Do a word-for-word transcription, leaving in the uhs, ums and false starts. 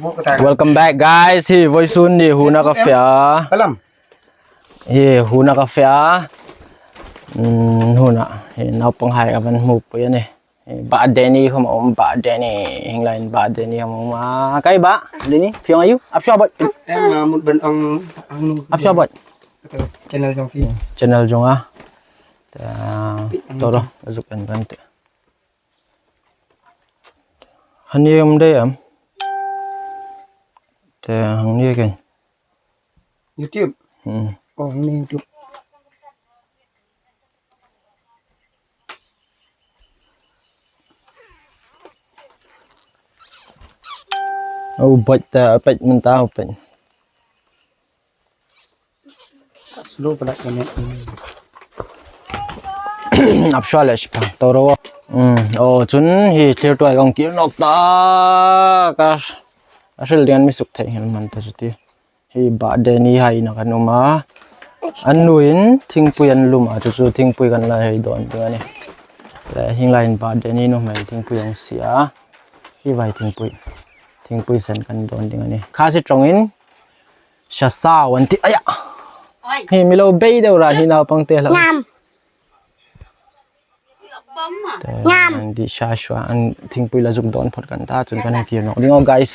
Welcome back, guys. Hi vawisun ni huna ka fe a. Alam. Hi huna ka fe a. Hmm, huna. Hi naupanghai ka van hmu pui a nih. Hi birthday ni khawm a um, birthday ni. Hieng lai birthday ni khawm a um a. Kai ba? Dini, fiang ayu. Ap sua bot. Em, ma mut ban ang, ang nu. Ap sua bot. Channel jong fi. Channel jong a. Ta, toro, zuk en kan te. Hani um dei am. Te hang ni ken. YouTube. Hmm. Oh, hang ni YouTube. Oh, bait ta, bait man ta, bait. Slow pala ka ne. Ap sua le spa, toro. Hmm. Oh, chun hi thlir tuai kong kir nawk ta. Ka, a hril ding an mi suk thei nghal man ta chu ti. Hi birthday ni hai na kan um a. An nuin thingpui an lum a, chu chu thingpui kan la hei dawn ding a nih. Le hieng lai birthday ni nuhmei thingpui hung sie a. Hi vai thingpui. Thingpui sen kan dawn ding a nih. Khasi ṭawngin, sha sau an ti. Aya. Hi mi lo bei deu ran hi naupang te hla. Ngam. Te, ngam. An ti sha sua, an thingpui la zuk dawn phawt kan ta, chun kan hung kir nawk ding aw, guys.